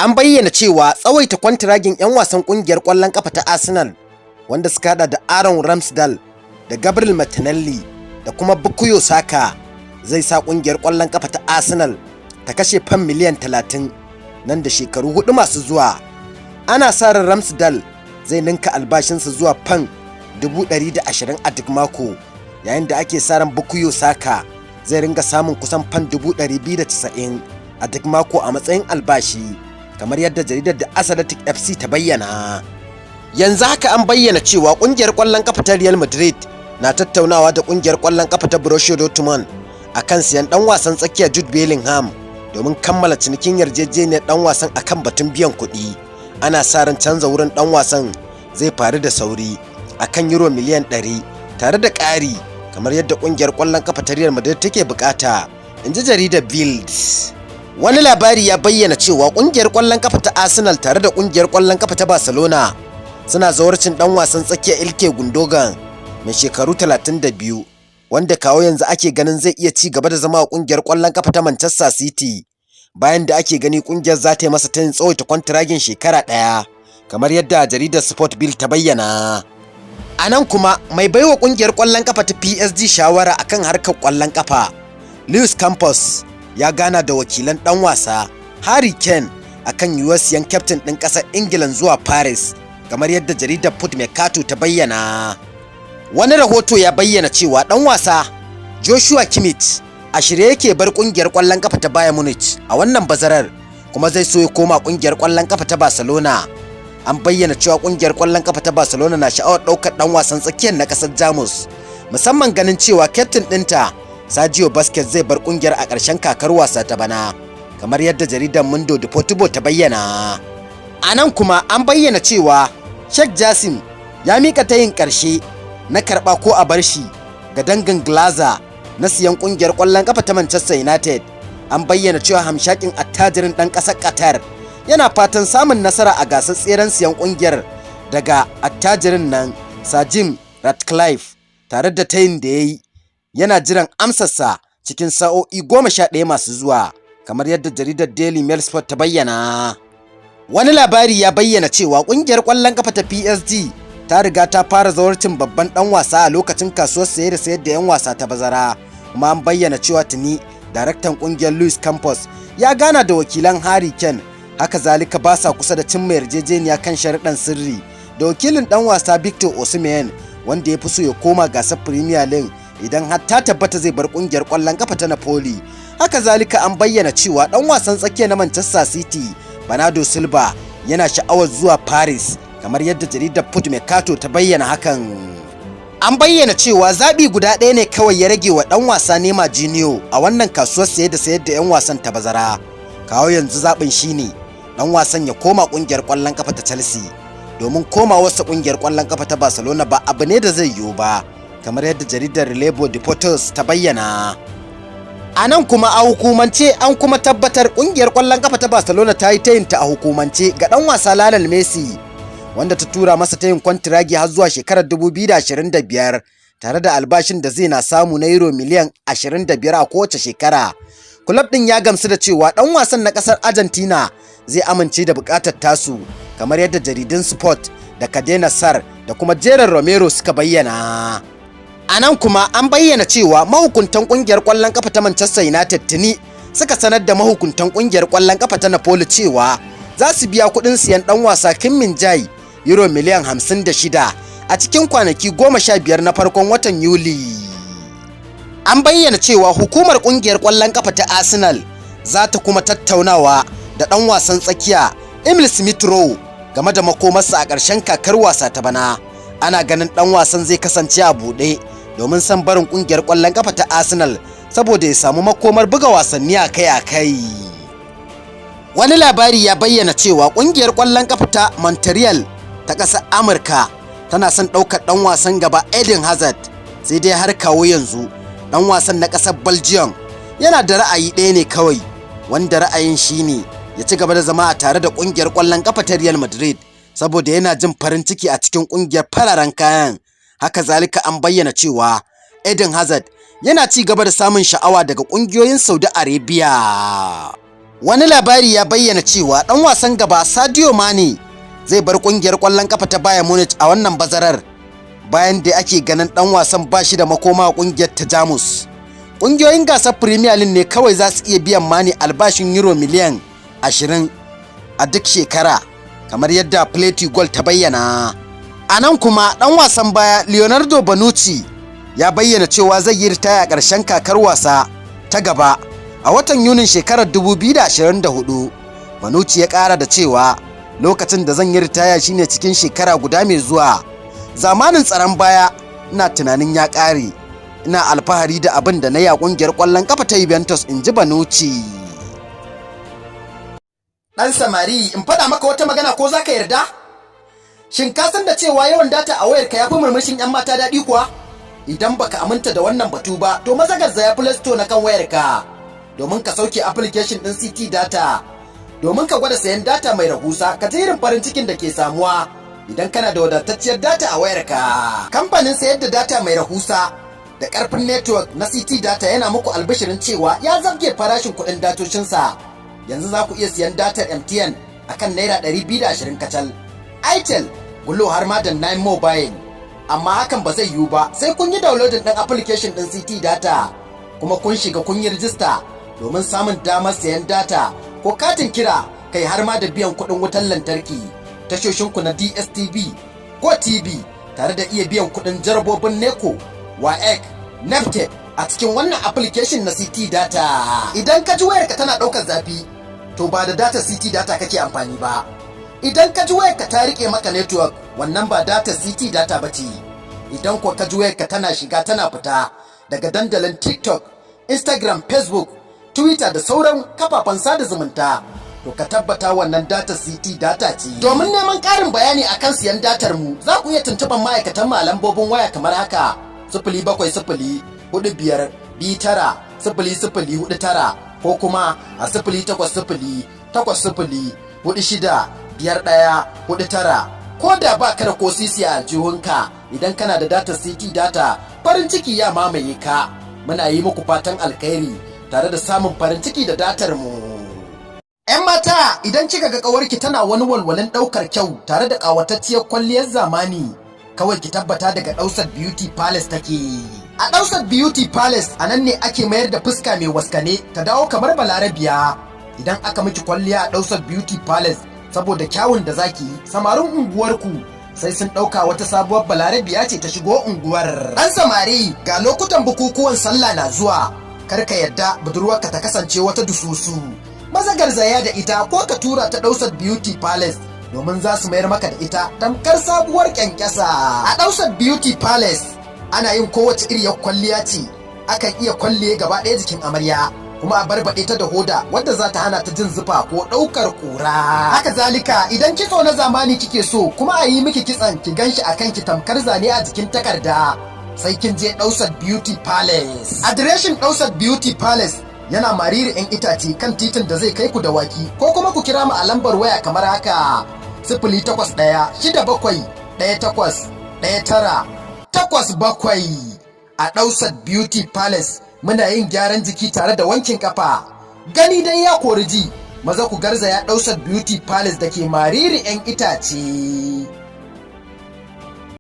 An bayyana cewa tsawaita kwantiragin 'yan wasan kungiyar ƙwallon kafa ta Arsenal, wanda suka hada da Aaron Ramsdale da Gabriel Martinelli da kuma Bukayo Saka, zai sa kungiyar ƙwallon kafa ta Arsenal ta kashe fam miliyan 30 nan da shekaru 4 masu zuwa. Ana sa ran Ramsdale zai ninka albashinsa zuwa fam 120,000 a duk mako, yayin da ake sa ran Bukayo Saka zai ringa samun kusan fam 290,000 a duk mako a matsayin albashi, kamar yadda jaridar da Athletic FC ta bayyana. Yanzu haka an bayyana cewa kungiyar ƙwallon kafa ta Real Madrid na tattaunawa da kungiyar ƙwallon kafa ta Borussia Dortmund akan siyan dan wasan tsakiya Jude Bellingham domin kammala cinikin yarjejeniyar dan wasan akan batun biyan kuɗi. Ana sa ran canza wurin dan wasan zai faru da sauri akan euro miliyan 100 tare da ƙari, kamar yadda kungiyar ƙwallon kafa ta Real Madrid take bukata, in ji jaridar Bild. Wani labari ya bayyana cewa kungiyar ƙwallon kafa ta Arsenal tare da kungiyar ƙwallon kafa ta Barcelona suna zawarcin dan wasan tsakiya Ilkay Gundogan mai shekaru 32, wanda kawo yanzu ake ganin zai iya ci gaba da zama a kungiyar ƙwallon kafa ta Manchester City, bayan da ake gani kungiyar za ta yi masa tayin tsawaita kwantiragin shekara ɗaya, kamar yadda jaridar Sport Bild ta bayyana. A nan kuma, mai baiwa kungiyar ƙwallon kafa ta PSG shawara akan harkar ƙwallon kafa, Luis Campos, ya gana da wakilan ɗan wasa Harry Kane akan yiwuwar siyan kyaftin ɗin ƙasar Ingila zuwa Paris, kamar yadda jaridar Foot Mercato ta bayyana. Wani rahoto ya bayyana cewa ɗan wasa Joshua Kimmich a shirye yake bar kungiyar ƙwallon kafa ta Bayern Munich a wannan bazarar, kuma zai so ya koma kungiyar ƙwallon kafa ta Barcelona. An bayyana cewa kungiyar ƙwallon kafa ta Barcelona na sha'awar ɗaukar ɗan wasan tsakiyar na ƙasar Jamus, musamman ganin cewa kyaftin ɗinta Sergio Busquets zai bar kungiyar a ƙarshen kakar wasa ta bana, kamar yadda jaridar Mundo Deportivo ta bayyana. A nan kuma, an bayyana cewa Sheikh Jassim ya mika tayin ƙarshe na karɓa ko a bar shi ga dangin Glazer na siyan kungiyar ƙwallon kafa ta Manchester United. An bayyana cewa hamshakin attajirin ɗan ƙasar Qatar yana fatan samun nasara a gasar tseren siyan kungiyar daga attajirin nan Sir Jim Ratcliffe, tare da tayin da ya yi yana jiran amsarsa cikin sa'o'i 11 masu zuwa, kamar yadda jaridar Daily Mail Sport ta bayyana. Wani labari ya bayyana cewa kungiyar ƙwallon kafa ta PSG ta riga ta fara zawarcin babban ɗan wasa a lokacin kasuwar saye da sayar da 'yan wasa ta bazara, kuma an bayyana cewa tuni daraktan kungiyar Luis Campos ya gana da wakilan Harry Kane. Haka zalika, ba sa kusa da cimma yarjejeniya kan sharuɗan sirri da wakilin ɗan wasa Victor Osimhen, wanda ya fi so ya koma gasar Premier League idan har ta tabbata zai bar kungiyar ƙwallon kafa ta Napoli. Haka zalika, an bayyana cewa ɗan wasan tsakiya na Manchester City Bernardo Silva yana sha'awar zuwa Paris, kamar yadda jaridar Foot Mercato ta bayyana hakan. An bayyana cewa zaɓi guda ɗaya ne kawai ya rage wa ɗan wasa Neymar Junior a wannan kasuwar saye da sayar da 'yan wasan ta bazara. Kawo yanzu zaɓin shine ɗan wasan ya koma ƙungiyar ƙwallon kafa ta Chelsea, domin komawarsa ƙungiyar ƙwallon kafa ta Barcelona ba abu ne da zai yiwu ba, kamar yadda jaridar Relevo Deportes ta bayyana. A nan kuma, a hukumance an kuma tabbatar ƙungiyar ƙwallon kafa ta Barcelona ta yi tayinta a hukumance ga ɗan wasa Lionel Messi, wanda ta tura masa tayin kwantiragi har zuwa shekarar 2025 tare da albashin da zai na samu na euro miliyan 25 a kowace shekara. Kulab ɗin ya gamsu da cewa ɗan wasan na ƙasar Argentina zai amince da buƙatar tasu, kamar yadda jaridun Sport da Cadena Ser da kuma Gerard Romero suka bayyana. A nan kuma, an bayyana cewa mahukuntan ƙungiyar ƙwallon ƙafa ta Manchester United tuni suka sanar da mahukuntan ƙungiyar ƙwallon ƙafa ta Napoli cewa za su biya kuɗin siyan ɗan wasa Kim Min Jae euro miliyan 56 a cikin kwanaki 15 na farkon watan Yuli. An bayyana cewa hukumar ƙungiyar ƙwallon ƙafa ta Arsenal za ta kuma tattaunawa da ɗan wasan tsakiya Emile Smith Rowe game da makomarsa a ƙarshen kakar wasa ta bana. Ana ganin ɗan wasan zai kasance a buɗe domin son barin ƙungiyar ƙwallon ƙafa ta Arsenal saboda ya samu makomar buga wasanni akai-akai. Wani labari ya bayyana cewa ƙungiyar ƙwallon ƙafa ta Montreal ta ƙasar Amurka tana son ɗaukar ɗan wasan gaba Eden Hazard, sai dai har kawo yanzu ɗan wasan na ƙasar Belgium yana da ra'ayi ɗaya ne kawai, wanda ra'ayin shine ya ci gaba da zama a tare da ƙungiyar ƙwallon ƙafa ta Real Madrid, saboda yana jin farin ciki a cikin ƙungiyar fararen kayan. Haka zalika, an bayyana cewa Eden Hazard yana ci gaba da samun sha'awa daga ƙungiyoyin Saudi Arabia. Wani labari ya bayyana cewa ɗan wasan gaba Sadio Mane zai bar ƙungiyar ƙwallon ƙafa ta Bayern Munich a wannan bazarar, bayan da ake ganin ɗan wasan ba shi da makoma a ƙungiyar ta Jamus. Ƙungiyoyin gasar Premier League ne kawai za su iya biyan Mane albashin euro miliyan 20 a duk shekara, kamar yadda Play Goal ta bayyana. A nan kuma, ɗan wasan baya Leonardo Bonucci ya bayyana cewa zai yi ritaya a ƙarshen kakar wasa ta gaba a watan Yunin shekarar 2024. Bonucci ya ƙara da cewa, "Lokacin da zan yi ritaya shine cikin shekara guda mai zuwa. Zamanin tsaron baya ina tunanin ya ƙare. Ina alfahari da abin da na yi a ƙungiyar ƙwallon ƙafa ta Juventus," in ji Bonucci. Ɗan samari, in faɗa maka wata magana ko za ka yarda? Shin ka san da cewa yawan data a wayarka ya fi murmushin 'yan mata daɗi kuwa? Idan baka aminta da wannan batu ba, to maza garzaya Play Store na kan wayarka domin ka sauke application ɗin CT Data. Domin ka gwada sayan data mai rahusa, ka ji irin farin cikin da ke samuwa idan kana da wadatacciyar data a wayarka. Kamfanin sayar da data mai rahusa da ƙarfin network na CT Data yana muku albishirin cewa ya zabge farashin kuɗin datocinsa. Yanzu za ku iya siyan datar MTN akan ₦220 kacal. Itel, Glo, har ma da 9 Mobile. Amma hakan ba zai yiwu ba sai kun yi downloading ɗin application ɗin CT Data kuma kun shiga kun yi rijista domin samun damar sayan data ko katin kira, kai har ma da biyan kuɗin wutar lantarki, tashoshinku na DSTV ko TV, tare da iya biyan kuɗin jarabobin NECO, WAEC, NABTEB a cikin wannan application na CT Data. Idan ka ji wayarka tana ɗaukar zafi, to ba da data CT Data kake amfani ba. Idan ka ji wayarka ta rike maka network, wannan ba data CT Data ba ce. Idan kuwa ka ji wayarka tana shiga tana fita daga dandalin TikTok, Instagram, Facebook, Twitter da sauran kafafen sada zumunta, to ka tabbata wannan data CT Data ce. Domin neman ƙarin bayani akan siyan datar mu, za ku iya tuntuɓar ma'aikatan mu a lambobin waya kamar haka: 07045290049, ko kuma a 08080465149. Ko da ba ka da ko sisi a aljihunka, idan kana da data CT Data, farin ciki ya mamaye ka. Muna yi muku fatan alkhairi tare da samun farin ciki da datar mu. 'Yan mata, idan kika ga ƙawarki tana wani walwalin ɗaukar kyau tare da ƙawatacciyar kwalliyar zamani, kawai ki tabbata daga Dausat Beauty Palace take. A Dausat Beauty Palace, a nan ne ake mayar da fuska mai waskane ta dawo kamar balarabiya. Idan aka miki kwalliya a Dausat Beauty Palace, saboda kyawun da zaki yi, samarin unguwarku sai sun ɗauka wata sabuwar balarabiya ce ta shigo unguwar. Ɗan samari, ga lokutan bukukuwan sallah na zuwa, kar ka yadda budurwarka ta kasance wata dususu. Maza garzaya da ita ko ka tura ta Dausat Beauty Palace domin za su mayar maka da ita tamkar sabuwar kyankyasa. A Dausat Beauty Palace ana yin kowace iriyar kwalliya ce, akan iya kwalliye gaba ɗaya jikin amarya, kuma a barbaɗe ta da hoda wadda za ta hana ta jin zufa ko ɗaukar ƙura. Haka zalika, idan kitso na zamani kike so kuma a yi miki kitson ki ganshi a kanki tamkar zane a jikin takarda, sai kin je Dausat Beauty Palace. Adireshin Dausat Beauty Palace yana Mariri 'yan itace, kan titin da zai kai ku Dawaki, ko kuma ku kira mu a lambar waya kamar haka: 08167181987. A Dausat Beauty Palace muna yin gyaran jiki tare da wankin kafa. Gani dai ya kori ji, maza ku garzaya Dausat Beauty Palace da ke Mariri 'yan itace.